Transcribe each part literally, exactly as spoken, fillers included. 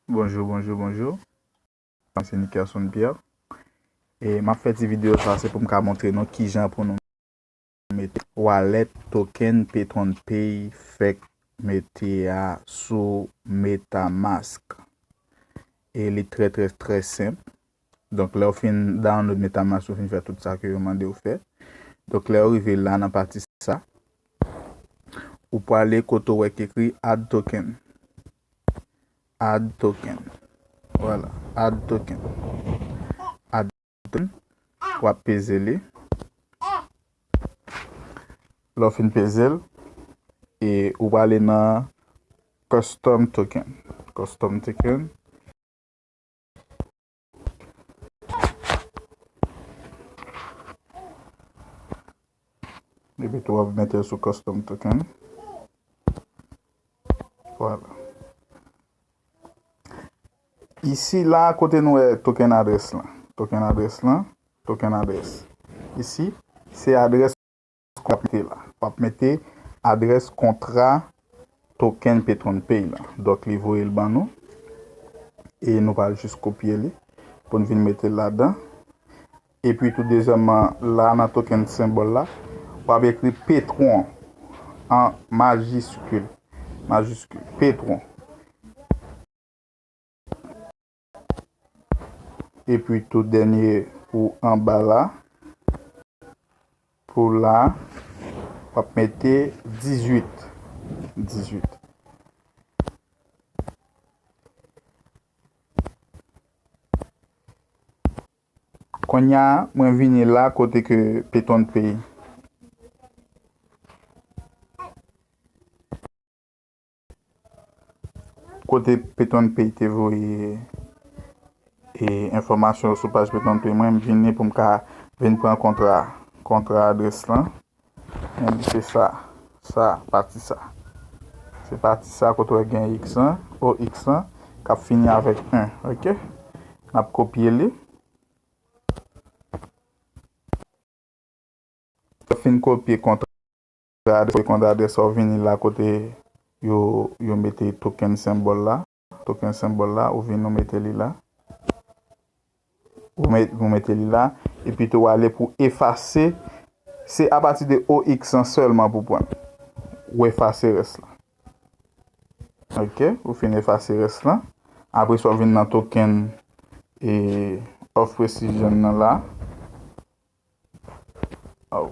Bonjou, bonjou, bonjou. Mwen se Nickerson Pierre. E m ap fè ti videyo sa, se pou m ka montre nou kijan pou nou mete wallet token Petron Pay fèk mete a sou MetaMask. E li trè, trè, trè senp. Donk, lè w fin download MetaMask, ou fin fè tout sa ke yo mande w fè. Donk, lè w rive la nan pati sa, ou prale kote w wè k ekri Add Token. Add Token. Vwala, Add Token. Add Token. W ap peze li. Lè w fin peze l, e ou prale nan Custom Token. Custom Token. Epi tou w ap mete l sou Custom Token. Vwala. Isi la, kote nou wè token adrès lan. Token adrès lan. Token adrès. Isi, se adrès w ap mete la. W ap mete adrès kontra token Petron Pay la. Donk, li voye l ban nou. E nou pral jis kopye li pou n vin mete l ladan. Epi tou, dezyèmman, la nan token senbòl la, w ap ekri Petron an majiskil. Majiskil. Petron. Epi tou, dènye pou anba la. Pou la, w ap mete dizuit. Dizuit. Kounye a, mwen vini la kote ke Petron Pay. Kote Petron Pay te voye, e, enfòmasyon sou paj Petron Pay mwen, m vini pou m ka vin pran kontra, kontra adrès lan. Men se sa, sa, pati sa. Se pati sa kote w gen X lan, O X lan, k ap fini avèk en, oke? N ap kopye li. Lè w fin kopye kontra adrès, kontra adrès sa, w vini la kote yo, yo mete token senbòl la. Token senbòl la, ou vin ou mete li la. Ou met, ou mete li la. Epi tou w ale pou efase. Se apati de O X lan sèlman pou pran. Ou efase rès la. Oke, ou fin efase rès lan. Apre sa, w vin nan token e Off Precision nan la. Oh.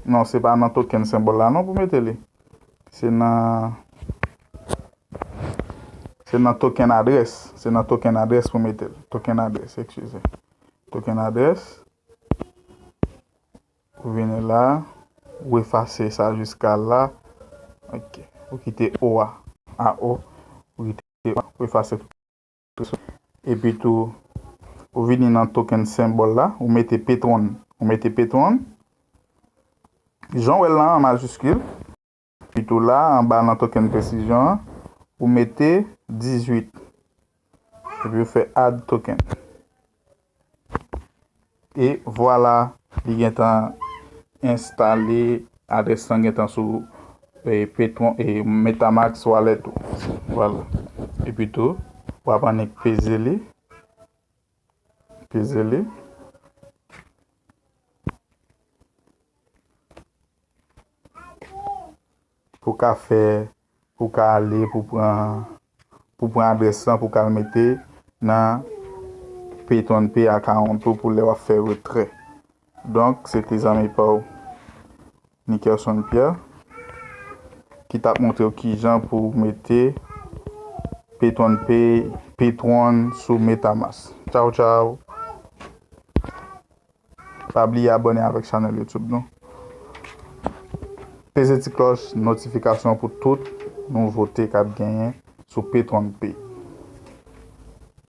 Non, se pa nan token senbòl la non pou mete li. Se nan, se nan token adrès. Se nan token adrès pou mete l. Token adrès, eskize. Token adrès. Ou vini la, ou efase sa jiska la. Oke. Ou kite O a. A O. Ou kite O a. Ou efase tout. Epi tou, ou vini nan token senbòl la, ou mete Petron. Ou mete Petron. Jan w wè l lan an majiskil. Epi tou la, anba nan token presizyon an, ou mete dizuit. Epi ou fè add token. E vwala, li gentan enstale, adrès lan gentan sou, e, Petron, e, MetaMask wallet ou. Vwala. Epi tou, w ap annik peze li. Peze li. Pou ka fè, pou ka ale, pou pran, pou pran adrès lan, pou ka al mete nan Petron Pay account ou pou lè w ap fè retrè. Donk, se te zanmi pa w, Nickerson Pierre, ki t ap montre w kijan pou w mete Petron Pay, Petron sou MetaMask. Tchaw, tchaw! Pa bliye abòne avèk chanèl YouTube nou. Peze ti klòch notifikasyon pou tout nouvote k ap genyen sou Petron Pay.